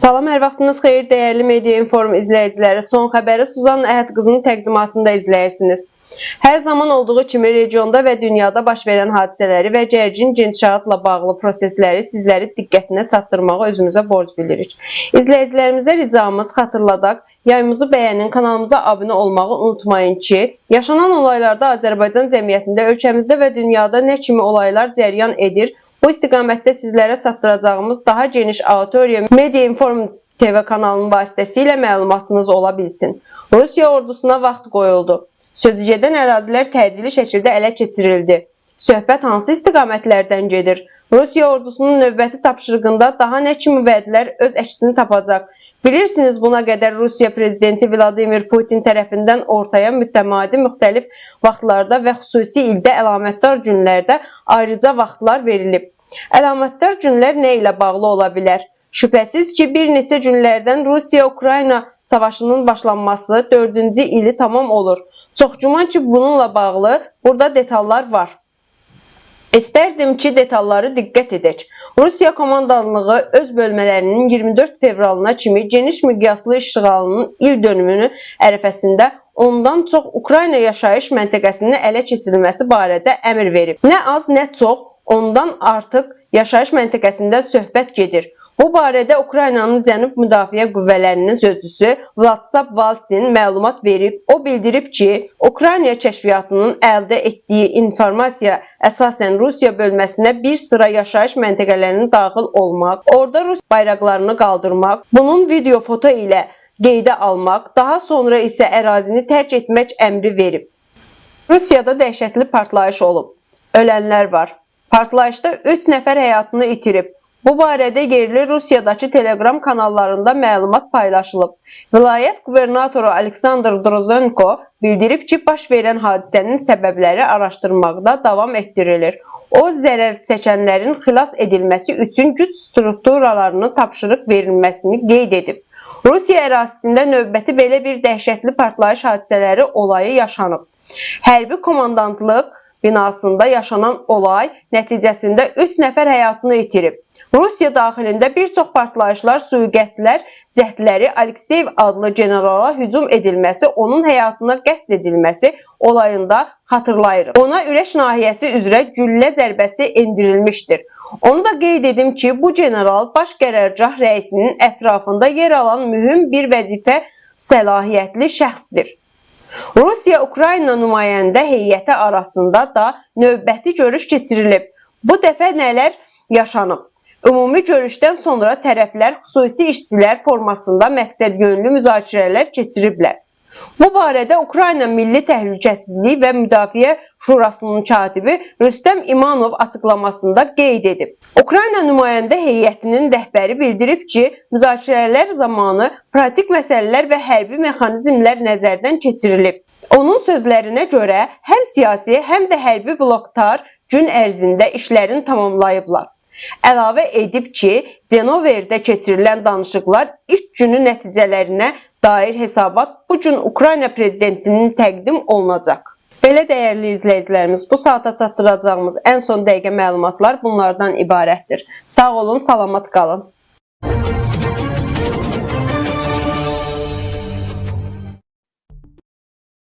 Salam, hər vaxtınız xeyir, dəyərli Media Inform izləyiciləri. Son xəbəri Suzan Əhəd qızının təqdimatında izləyirsiniz. Hər zaman olduğu kimi regionda və dünyada baş verən hadisələri və gərgin gedişatla bağlı prosesləri sizləri diqqətinə çatdırmağı özümüzə borc bilirik. İzləyicilərimizə ricamız xatırladaq, yayımızı bəyənin, kanalımıza abunə olmağı unutmayın ki, yaşanan olaylarda Azərbaycan cəmiyyətində, ölkəmizdə və dünyada nə kimi olaylar cəryan edir, bu istiqamətdə sizlərə çatdıracağımız daha geniş auditoriya Media Inform TV kanalının vasitəsilə məlumatınız ola bilsin. Rusiya ordusuna vaxt qoyuldu. Sözü gedən ərazilər təcili şəkildə ələ keçirildi. Söhbət hansı istiqamətlərdən gedir? Rusiya ordusunun növbəti tapşırığında daha nə kimi vədlər öz əksini tapacaq? Bilirsiniz, buna qədər Rusiya prezidenti Vladimir Putin tərəfindən ortaya mütəmadi müxtəlif vaxtlarda və xüsusi ildə əlamətdar günlərdə ayrıca vaxtlar verilib. Əlamətdar günlər nə ilə bağlı ola bilər? Şübhəsiz ki, bir neçə günlərdən Rusiya-Ukrayna savaşının başlanması 4-cü ili tamam olur. Çox güman ki, bununla bağlı burada detallar var. İstərdim ki, detalları diqqət edək. Rusiya komandanlığı öz bölmələrinin 24 fevralına kimi geniş miqyaslı işğalının il dönümünü ərəfəsində ondan çox Ukrayna yaşayış məntəqəsinin ələ keçirilməsi barədə əmr verib. Nə az, nə çox, ondan artıq yaşayış məntəqəsində söhbət gedir. Bu barədə Ukraynanın Cənub Müdafiə Qüvvələrinin sözçüsü Vladislav Valtsin məlumat verib. O bildirib ki, Ukrayna kəşfiyyatının əldə etdiyi informasiya əsasən Rusiya bölməsinə bir sıra yaşayış məntəqələrinin daxil olmaq, orada Rus bayraqlarını qaldırmaq, bunun video foto ilə qeydə almaq, daha sonra isə ərazini tərk etmək əmri verib. Rusiyada dəhşətli partlayış olub. Ölənlər var. Partlayışda 3 nəfər həyatını itirib. Bu barədə yerli Rusiyadakı Telegram kanallarında məlumat paylaşılıb. Vilayət qubernatoru Aleksandr Drozenko bildirib ki, baş verən hadisənin səbəbləri araşdırmaqda davam etdirilir. O, zərər çəkənlərin xilas edilməsi üçün güc strukturalarının tapşırıq verilməsini qeyd edib. Rusiya ərazisində növbəti belə bir dəhşətli partlayış hadisələri olayı yaşanıb. Hərbi komandantlıq binasında yaşanan olay nəticəsində 3 nəfər həyatını itirib. Rusiya daxilində bir çox partlayışlar, sui-qəsdlər, cəhdləri Alekseyev adlı generala hücum edilməsi, onun həyatına qəsd edilməsi olayında xatırlayırıq. Ona ürək nahiyəsi üzrə güllə zərbəsi endirilmişdir. Onu da qeyd edim ki, bu general baş qərargah rəisinin ətrafında yer alan mühüm bir vəzifə səlahiyyətli şəxsdir. Rusiya-Ukrayna nümayəndə heyəti arasında da növbəti görüş keçirilib. Bu dəfə nələr yaşanıb? Ümumi görüşdən sonra tərəflər xüsusi işçilər formasında məqsədyönlü müzakirələr keçiriblər. Bu barədə Ukrayna Milli Təhlükəsizlik və Müdafiə Şurasının katibi Rüstəm İmanov açıqlamasında qeyd edib. Ukrayna nümayəndə heyətinin rəhbəri bildirib ki, müzakirələr zamanı pratik məsələlər və hərbi mexanizmlər nəzərdən keçirilib. Onun sözlərinə görə həm siyasi, həm də hərbi bloklar gün ərzində işlərini tamamlayıblar. Əlavə edib ki, Cenoverdə keçirilən danışıqlar ilk günü nəticələrinə dair hesabat bu gün Ukrayna prezidentinin təqdim olunacaq. Belə dəyərli izləyicilərimiz, bu saata çatdıracağımız ən son dəqiqə məlumatlar bunlardan ibarətdir. Sağ olun, salamat qalın.